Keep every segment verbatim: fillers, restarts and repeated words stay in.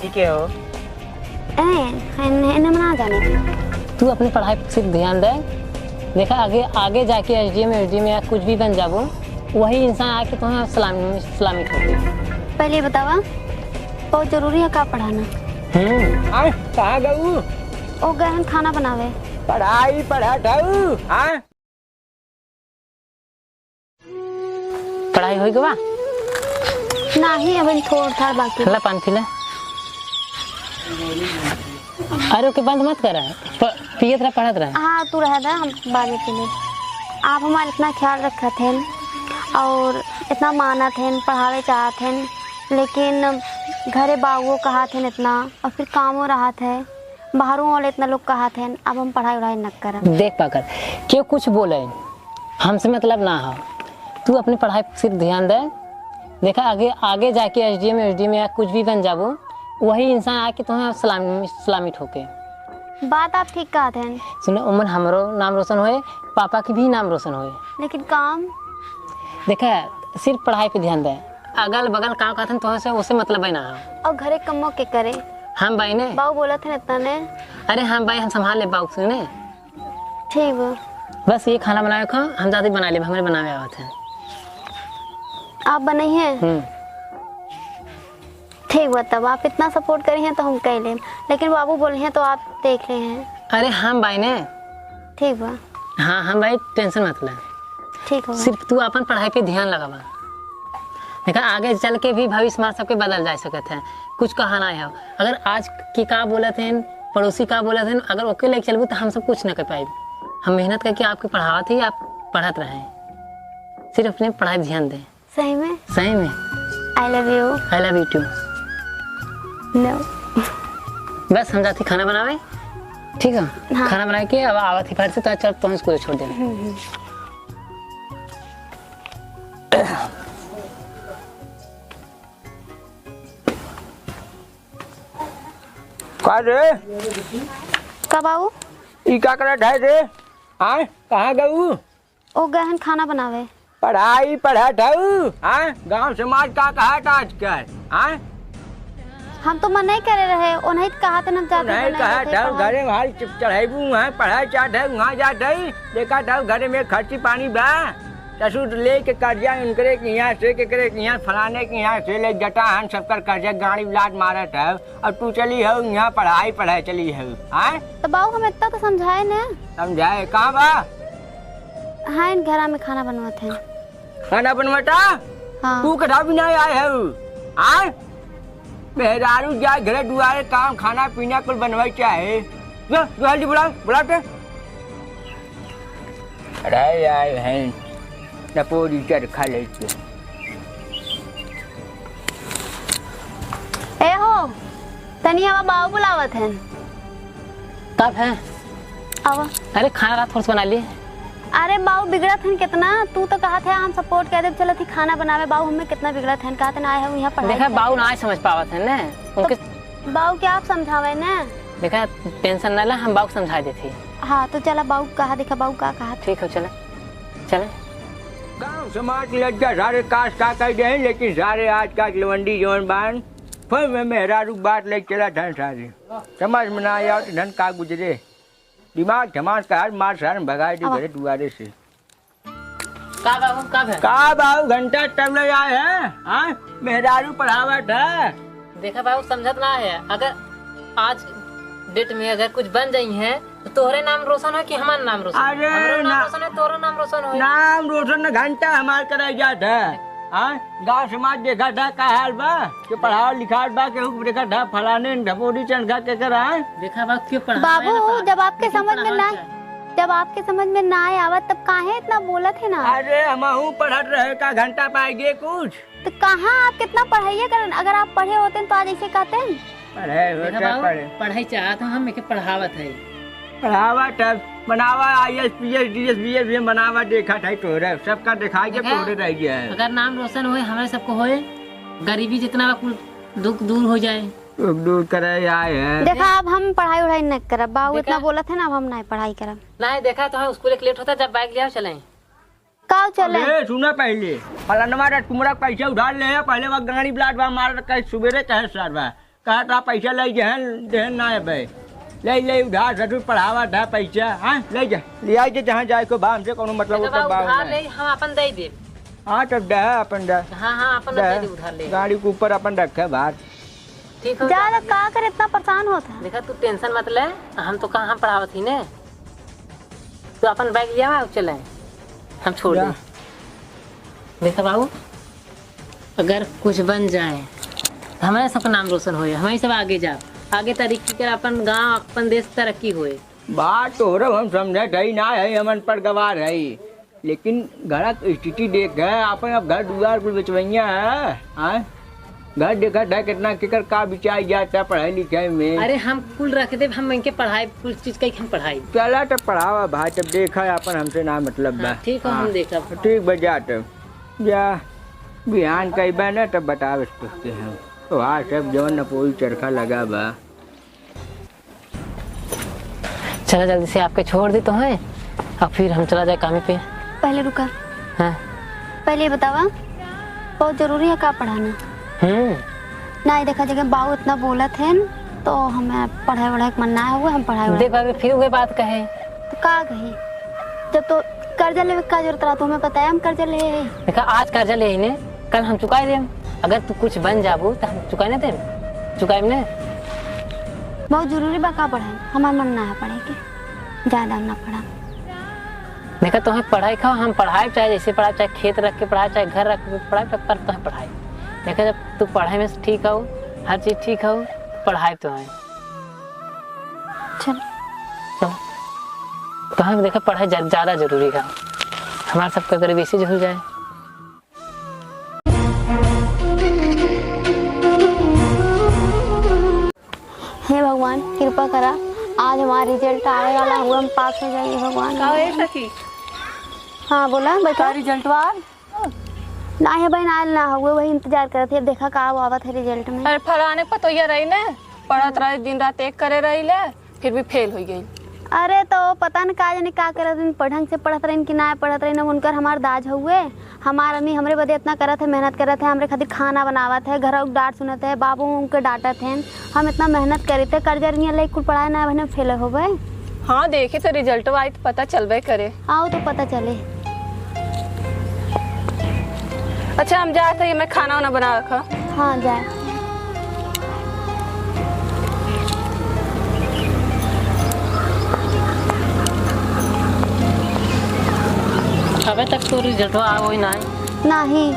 ठीक है हो। ए, इन्हें, इन्हें मना जाने दे। तू अपनी पढ़ाई पर सिर्फ ध्यान दे। देखा, आगे, आगे जाके एसडीएम, एसडीएम या कुछ भी बन जाबो, वही इंसान आके तुम्हें सलामी, सलामी ठोके। पहले ये बतावा, बहुत जरूरी है का पढ़ाना? हम्म। आए, कहाँ गऊ? ओ गए हैं खाना बनावे। पढ़ाई पढ़त हऊ, हाँ? पढ़ाई होई गवा? नाही, अबे थोड़ थाड़ बाकी। ला पान पी ले। अरे ओके बंद मत करा, प-, पियत रहा, पढ़त रहा। हाँ, तू रह दे, हम बाद में पी ले। आप हमार इतना ख्याल रखत हैं और इतना मानत हैं, पढ़ावे चाहत हैं, लेकिन घरे बाबुओ कहत हैं इतना और फिर कामो रहत है, बाहरों वाले इतना लोग कहत हैं, अब हम पढ़ाई उढ़ाई न करब। देख पाकर, केहू कुछ बोले, हमसे मतलब ना हो, तू अपनी पढ़ाई पर सिर्फ ध्यान दे। देखा, आगे, आगे जाके एसडीएम, एसडीएम या कुछ भी बन जाबो, वही इंसान आके तुम्हें सलामी, सलामी ठोके। बात आप ठीक कहत हैं। सुनो, ओमन हमरो नाम रोशन होए, पापा की भी नाम रोशन होए। लेकिन काम? देखा, सिर्फ पढ़ाई पे ध्यान दे, अगल बगल का कहत हैं, तोहसे, ओसे मतलब है ना। और घरे कम्मो के करे? हम बाई ने। बाऊ बोलत हैं इतना ने। अरे हम बाई, हम संभाल ले बाऊ से ने। ठीक बा। बस ये खाना बनावे खो, हम जाते बना लेब, हमरे बनावे आवत है। आप बनाई हैं? हम्म। ठीक बा, तब आप इतना सपोर्ट करी हैं तो हम कह लेब, लेकिन बाबू बोले हैं तो आप देख ले हैं। अरे हम बाई ने। ठीक बा। हाँ, हम बाई टेंशन मत ले। ठीक हो। सिर्फ तू अपन पढ़ाई पे ध्यान लगावा। देखा, आगे चल के भी भविष्य हमार सबके बदल जा सकत है, कुछ कहा ना है। अगर आज की का बोलत हैं, पड़ोसी का बोलत हैं, अगर ओके लेके चलबू तो हम सब कुछ न कर पाइब। हम मेहनत करके आपके पढ़ावत ही, आप पढ़त रहें, सिर्फ अपने पढ़ाई ध्यान दें। सही में? सही में। I love you। I love you too। No। बस हम जाती खाना बनावे, ठीक है? हाँ। खाना बना के अब आवत ही फट से, तो चल तुम स्कूल छोड़ देना। हम्म, हम्म। का रे? का बाऊ? ई का करत है रे? आय, कहाँ गऊ? ओ गए हन खाना बनावे। पढ़ाई पढ़त हऊ? आय, गाँव समाज का कहत आजकल? आय? हम तो मन नहीं करे रहे, ओ नहीं कहत न जाते नहीं बनाए कहत रहते हऊ, पढ़ाई। घरे में हाल चढ़ाईबू, वहाँ पढ़ाई चाहत है, वहाँ जात है, देखत हऊ घरे में खर्ची पानी बा, ससुर लेके कर्जा उनकरे के यहाँ से, केकरे के यहाँ, फलाने के यहाँ से ले जटा हन, सबकर कर्जा गाड़ी लात मारत हऊ। और तू चली हऊ यहाँ पढ़ाई पढ़ाई चली हऊ, आय? तो बाऊ हम इतना तो समझाए ने। समझाए? कहाँ बा? हाँ, इन घरा में खाना बनवत है। खाना बनवता? हाँ। तू कदा भी नहीं आए हऊ, आय? मेहरारू जाए घरे दुआरे काम खाना पीना कुल बनवाई चाहे। जो, जो जल्दी बुलाओ, बुलाओ ते। अरे आए हैं, नपोरी चरखा लेके। ए हो, तनी आवा, बाऊ बुलावत हैं। कब है? आवा। अरे खाना रात थोड़ा सा बना लिए। अरे बाऊ बिगड़त हैं कितना, तू तो कहत है हम सपोर्ट कर देब, चलत ही खाना बनावे। बाऊ हमें कितना बिगड़त हैं, कहत हैं आए हैं यहाँ पढ़ाई देखा, करे। बाऊ ना समझ पावत हैं ने, तो उनके बाऊ के आप समझावे ने। देखा, टेंशन ना ला, हम बाऊ को समझा देते हैं। हाँ, तो चला बाऊ कहा, देखा बाऊ का कहा। ठीक हो, चला, चला। गाँव समाज के लड़का सारे कास का कह दे हैं, लेकिन सारे आज का लवंडी जवन बान, फिर में मेहरारू बात ले चला धन सारे। समझ में ना आया तो धन का गुजरे। दिमाग धमास का हर मार सारन भगाए दे अब घरे दुआरे से। का बाबू, का भे? का बाबू, घंटा टब ले आए हैं? हाँ? मेहरारू पढ़ावत है। देखा बाबू, समझत ना है, अगर आज डेट में अगर कुछ बन जाई है, तो तोहरे नाम रोशन हो कि हमार नाम रोशन हो? अरे हमरो नाम ना। रोशन है, तोहरो नाम रोशन हो। नाम रोशन न घंटा हमार कराई जात है। हाँ? गाँव समाज देखा था, का हाल बा? के पढ़ावल लिखावल बा, केहू के देखा था, फलाने ढपोरी चंद का के करा है? देखा बा, के पढ़ावे बाबू, ना बा, जब आपके लेकिन समझ में पढ़ावल ना, चाहे। जब आपके समझ में ना आए आवत, तब काहे इतना बोलत है ना? अरे, हमहू पढ़त रहे, का घंटा पाएगे कुछ? तो कहाँ आप कितना पढ़ाइए करन? अगर आप पढ़े होते तो आज ऐसे कहते हैं? पढ़े हो देखा क्या बाबू, पढ़े? पढ़ाई चाहत हूँ हम, एके पढ़ावत है। पढ़ावा तब बनावा आईएएस, पीएएस, डीएएस, बीएएस भी बनावा, देखा था तोरे, सबका दिखाई के देखा, तोरे रह गया है। अगर नाम रोशन होए, हमारे सबको होए, गरीबी जितना बा कुल दुख दूर हो जाए। दुख दूर करे आए हैं। देखा, अब हम पढ़ाई उढ़ाई नहीं करब, बाबू देखा? इतना बोलत है ना, अब हम नहीं पढ़ाई करब। नहीं, देखा तो हम स्कूल एक लेट होता, जब बैग ले आओ चलें। का चले? अबे, सुना पहले, फलनवा रे तुमरा पैसा उधार ले है, पहले वह गाड़ी ब्लाट बा मार के सुबेरे कहे सर बा। कहत रहा पैसा ले जहन, जहन ना अबे। ले, ले उधार से तू पढ़ावा था पैसा, हाँ? ले जा, ले आई जा जहाँ जाए को बा, हमसे कोनो मतलब देखा, उधर बा उधार नहीं। ले, हम अपन दे देब। हाँ, तब दे, अपन दे। हाँ, हाँ, अपन दे। दे दे उधार ले। गाड़ी के ऊपर अपन रखे बात। ठीक हो जा जा। रे, का करे, इतना परेशान होत है? देखा, तू tension मत ले, हम तो कहाँ हम पढ़ावत ही ने, तू अपन bag लिया, चले, हम छोड़ जा। दे। देखा बाबू, अगर कुछ बन जाए, तो हमारे सबका नाम रोशन होए, हमारे सब आगे जा, आगे तरक्की कर, अपन गांव, अपन देश तरक्की होए। बात तोहरो हम समझत हई ना है, हमन पर गवार है, लेकिन घर के स्थिति देख है, अपन अब घर दुआर कुल बेचवैया है, हाँ? घर देखत है कितना केकर का बिचार जाता पढ़ाई लिखाई में। अरे हम कुल रख देब, हम इनके पढ़ाई, कुल चीज का हम पढ़ाई। चला तब पढ़ावा भाई, तब देखा अपन हमसे ना मतलब बा। हाँ, ठीक है, हम हाँ, देखब। ठीक बा जा तब। जा, बिहान कइबा ना तब बतावे सकते हैं। तो हाँ, सब जौन न पूरी चरखा लगा बा। चला जल्दी से आपके छोड़ दे तो है, अब फिर हम चला जाए कामे पे। पहले रुका। हाँ। पहले ये बतावा, बहुत जरूरी है का पढ़ाना? हम्म। ना, ये देखा जगह बाऊ इतना बोलत है न, तो हमें पढ़ाई वढ़ाई के मन ना हुआ, हम पढ़ाई वढ़ाई देख, अगर फिर वही बात कहे। तो का कही? जब तो कर्जा लेवे के का जरूरत रहा, तो हमें पता है हम कर्जा ले हैं। देखा, आज कर्जा ले ही ने, कल हम चुकाई देम। अगर तू कुछ बन जाबू, तो हम चुकाई ना देम। चुकाई ने। बहुत जरूरी बा का पढ़ाई? हमार मन ना है पढ़े के, ज्यादा हम ना पढ़ा। देखा, तोहें पढ़ाई खाओ, हम पढ़ाई चाहे जैसे पढ़ाई, चाहे खेत रख के पढ़ाई, चाहे घर रख के पढ़ाई, पर, पर तोहें पढ़ाई। देखा, जब तू पढ़ाई में ठीक हो, हर चीज ठीक हो, पढ़ाई तो है। चल। चल। कहाँ देखा पढ़ाई जा-, ज्यादा जरूरी है। हमारा सबका गरीबी से झुल जाए। हे भगवान, कृपा करा, आज हमारा result आवे वाला हुआ, हम पास हो जाइए भगवान। का है सखी? हाँ, बोला, बैठो। का result बा? नाही बहिन, आयल ना हुए, वही इंतजार करत है। अब देखा का आवत है result में। अरे फलाने पतोहिया रही ने, पढ़त रही, दिन रात एक करे रही ले, फिर भी फेल हो गई। अरे तो पता न का जाने का करत रही, पढ़-, ढंग से पढ़त रही कि ना पढ़त रही, उनकर हमार दाज हुए, हमार अम्मी हमरे बदे इतना करत है, मेहनत करत है, हमरे खातिर खाना बनावत है, घर डांट सुनत है, बाबू उनके डांटत हैं। हम इतना मेहनत करी थे, कर्जा रिया ले कुल पढ़ाई ना बहिन फेल होबे। हाँ, देखे तो result आई तो पता चलबे करे। आओ तो पता चले। अच्छा, हम जात हई, मैं खाना वाना बना रखा। हाँ, जाए। अबे तक तो result आवा ही ना है। नहीं।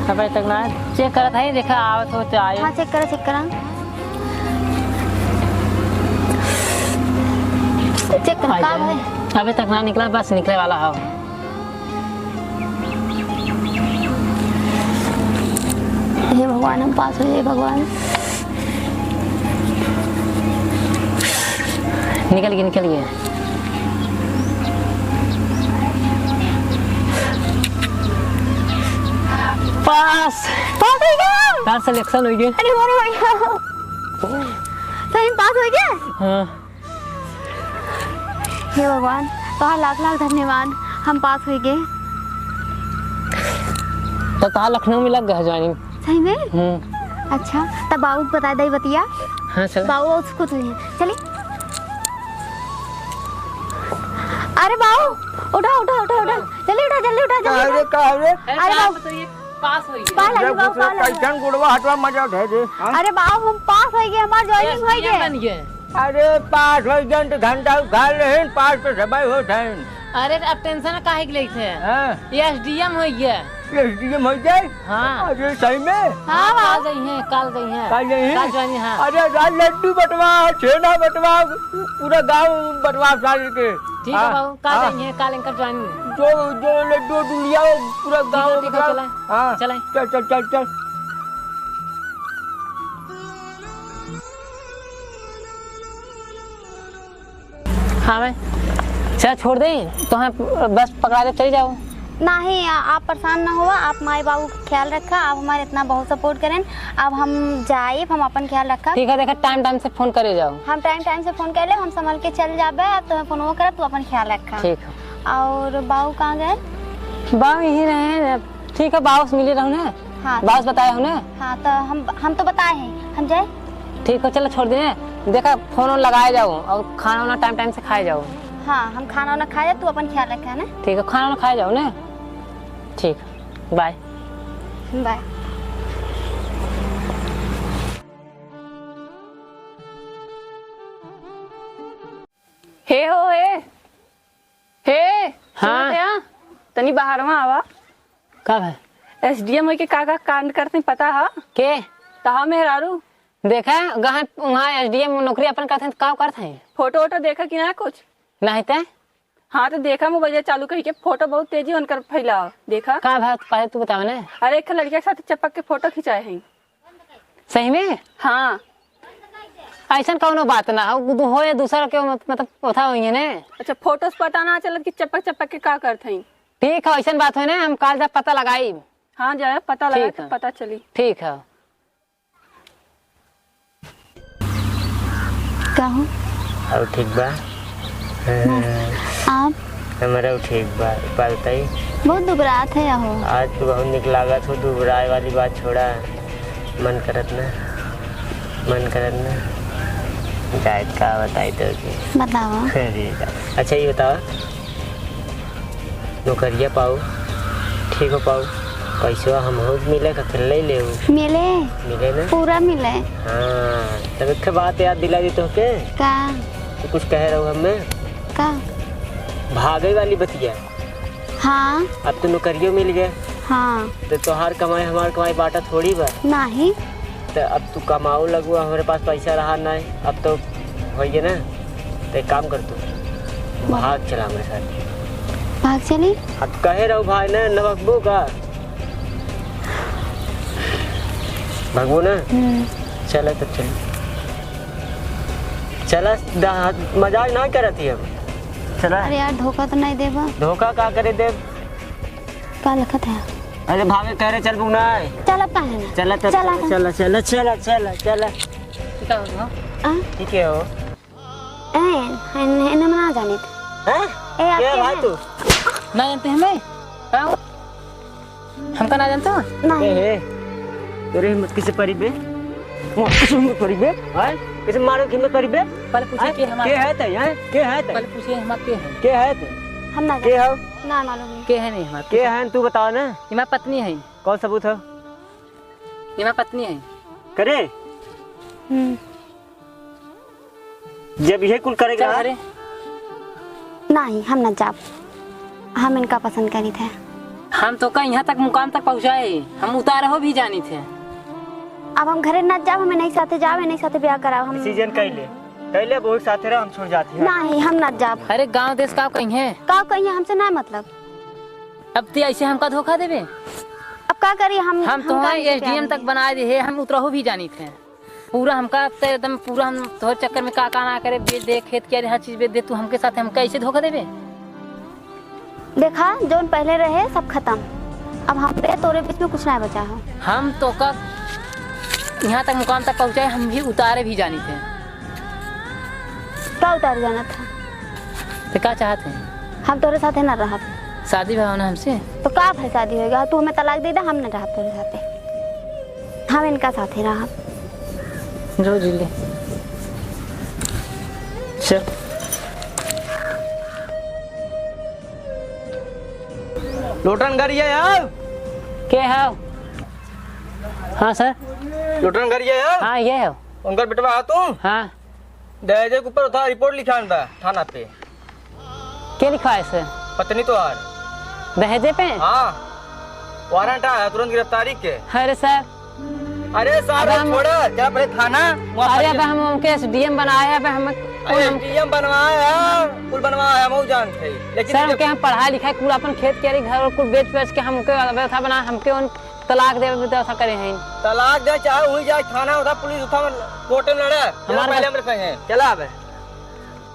अबे तक ना, check करत है, देखा आवत हो तो आए। हाँ, check करा, check करा। Check करा, आ का जाए। भाई? अबे तक ना निकला, बस निकले वाला हो। हे भगवान, हम पास हो जाए भगवान। निकल गए, निकल गए। पास। पास हो गया। पास selection हो गया। अरे वाह भैया। सही में पास हो गया? हाँ। हे भगवान, तोहार लाख लाख धन्यवाद, हम पास हो गए। तो तोहार लखनऊ में लग गया joining। सही में? हम्म। अच्छा, तब बाबू को बता दे बतिया। हाँ, चल। बाबू बहुत खुश हुए हैं। चली। अरे बाबू, उठा, उठा, उठा, उठा। जल्दी उठा, जल्दी उठा, जल्दी का रे, उठा। का रे? अरे अरे बाबू। तो ये पास हो गया। पास लगी जब बाबू, कुछ पास लगी। कैसन गुड़वा हटवा मजा उठा दे, हाँ? अरे बाबू, हम पास हो गए, हमार joining हो SDM गए। बन गए। अरे पास हो गए तो घंटा उखाड़ लेहिन, पास तो सबै होत हैं। अरे अब tension काहे के लेत है? हाँ। ये SDM हो गया। SDM हो जाए? हाँ। अरे सही में? हाँ, हाँ, बाबू। काल गई हैं, काल गई हैं। काल गई हैं? काल joining, हाँ। अरे राज लड्डू बंटवा, छेना बंटवा, पूरा गांव बंटवा सारे के। ठीक है हाँ, बाबू, काल हाँ। जाएंगे, काल इनकर joining है। जो, जो लड्डू दुनिया, पूरा ठीक है, गाँव ठीक है, बंटवा। चलें। हाँ। चलें। चल, चल, चल, चल। हाँ भाई, चल छोड़ दे, तो हम बस पकड़ा दे, चले जाओ। नहीं, आ-, आप परेशान ना हुआ, आप माई बाबू का ख्याल रखा, आप हमारे इतना बहुत support करें। अब हम जाइब, हम अपन ख्याल रखब। ठीक है, देखा, time time से phone करे जाओ। हम time time से phone कर लेब, हम संभल के चल जाबे। अब तुम्हें फोनवो करब, तू अपन ख्याल रखा। ठीक है। और बाऊ कहाँ गए? बाऊ यहीं रहे हैं। ठीक है, बाऊ से मिले रहू ना। हाँ, बाऊ से बताए हो ना? हाँ, तो हम, हम तो बताए हैं, हम जाए। ठीक हो, चलो छोड़ दे। देखा, फोन वोन लगाए जाओ और खाना वाना टाइम टाइम से खाए जाओ। हाँ, हम खाना वाना खाए जाओ, तू अपन ख्याल रखे, है ना? ठीक है, खाना वाना खाए जाओ ना। ठीक, बाय। बाय। हे हो, हे। हे, हाँ। सुनत हया? तनी बाहर में आवा। का भाई? एसडीएम होइके का का कांड करते हैं, पता है? के? तहा मेहरारू। देखा, गहन वहाँ एसडीएम नौकरी अपन करते हैं, तो का करते हैं? फोटो वोटो देखा कि ना कुछ? नहीं ते? हाँ, तो देखा, मोबाइल चालू करिके फोटो बहुत तेजी उनकर फैला। देखा। का भाई, पहले तू बतावा ना। अरे, एक लड़किया के साथ चपक के फोटो खिंचाए हैं। सही में? हाँ। ऐसन कौनो बात ना हो, दू-, हो या दूसरा के मत-, मतलब, ओथा होइहैं ने। अच्छा, फोटो से पता ना चलत कि चपक चपक के का करत हई। ठीक है, ऐसन बात होई ना, हम काल जा पता लगाई। हाँ, जा पता लगा ठीक के है। पता चली। ठीक है। का हो? और ठीक बा? ना। आप? हमरा ठीक बा। का बताई? बहुत दुबरात है हो। आज तो बहुत निक लागत हो, दुबराए वाली बात छोड़ा। मन करत ना, मन करत ना। जाए का बताई तो की। बतावा। अरे, अच्छा ये बतावा, नौकरिया पाऊ, ठीक हो पाऊ, पैसवा हमहू मिले, का फिर ले लेऊ? मिले। मिले ना? पूरा मिले। हाँ, तब एक ठे बात याद दिला दी तोहके। का? तू कुछ कहे रहू हमें? का? भागे वाली बतिया। हाँ। अब तो नौकरियो मिल गए। हाँ। तो तोहार कमाई हमार कमाई बाटा थोड़ी बा। नहीं। तो अब तू कमाऊ लगू, हमरे पास पैसा रहा नहीं, अब तो होइए ना, तो एक काम कर तू, बोल। भाग चला हमरे साथ। भाग चली? अब कहे रहू भाई ना, न भगबू का? भगबू ना? हम्म। चला तब चल। चला, दा-, मजाक ना करत ही अब। चला। अरे यार, धोखा तो नहीं देबा। धोखा का करे देब? का लिखत है? अरे भागे कह रहे, चल बुक ना है। चल अब काहे ना? चला तब, चला चला, तब। चला, चला, चला, चला, चला। का हो? आ? ठीक है हो? ए, इन्हें, इन्हें हम ना जानित। हैं? ए, आप के के भाई हैं? तू? ना जानते हमें? का हो? हमका ना जानते हो? नहीं। ए, ए, तोरे हिम्मत कैसे पड़ी बे? वो कैसे हिम्मत पड़ी बे? हैं? कैसे मारो की हिम्मत पड़ी बे? पहले पूछिए हैं? के हमार के है ते? हैं? के है ते? पहले पूछिए हमार के है? के है ते? हम ना के जानते। हो? ना मालूम है। के है नहीं हमार? के है तू बताओ ना? ये हमार पत्नी है। कौन सबूत है? ये हमार पत्नी है। करे? हम्म। जब ये कुल करेगा चल घरे। नहीं, हम ना जाब। हम इनका पसंद करी थे। हम तो का यहाँ तक मुकाम तक पहुँचाए, हम उतार हो भी जानी थे। अब हम घरे ना जाब, हम इन्हीं साथे जाब, इन्हीं साथे ब्याह कराब। हम डिसीजन कैले, कैले बहुत साथे रह, हम छोड़ जाती है। नहीं, हम ना जाब। अरे गाँव देश का कहीं है? का कहीं है, हमसे ना मतलब। अब ते ऐसे हमका धोखा देबे? अब का करी हम, हम हम तो का करी एसडीएम जाने तक दे? बनाए दे है, हम उतरहु भी जानी थे। पूरा हमका अब ते एकदम पूरा हम तोहर चक्कर में का का ना करे, बेच दे, खेत कियारी, हर चीज बेच दे, तू हमके साथ हमका ऐसे धोखा देबे? देखा, जौन पहले रहे सब खत्म, अब हमरे तोरे बीच में कुछ ना बचा हो। हम तो का यहाँ तक मुकाम तक पहुँचाए, हम भी उतारे भी जानी थे। का उतार जाना था? तो का चाहत है? हम तोरे साथे ना रहब। शादी भा ना हमसे? तो का भाई शादी होएगा? तू हमें तलाक दे दे, हम ना रहब तोरे साथे। हम इनका साथे रहब। जो जी ले। चल। लोटन गरिया आओ। के हो? हाँ सर। लोटन गरिया आओ। हाँ, ये हो। उनकर बेटवा हो तू? हाँ। दहेजे के ऊपर उधार रिपोर्ट लिखान बा थाना पे। के लिखवाए सर? पत्नी तोहार। दहेजे पे? हाँ। वारंट आया है तुरंत गिरफ्तारी के। अरे सर। अरे सर, अब हम छोड़ा, चला पहले थाना, वहाँ अरे अब पहले हम उनके एसडीएम बनाए हैं, अब हम अरे कौन हम एसडीएम बनवाए हैं, कुल बनवाए हैं, हम जानते हैं। लेकिन सर, जब उनके हम पढ़ाई लिखाई, कुल अपन खेत कियारी, घर और कुल बेच बेच के हम उनके व्यवस्था बनाए, हमके उन तलाक देवे में तो ऐसा करे हैं। तलाक दे, चाहे हुई जाए थाना, उधर पुलिस उठा, कोर्ट में लड़े। हमारे पहले पास हमरे संग है। चला बे।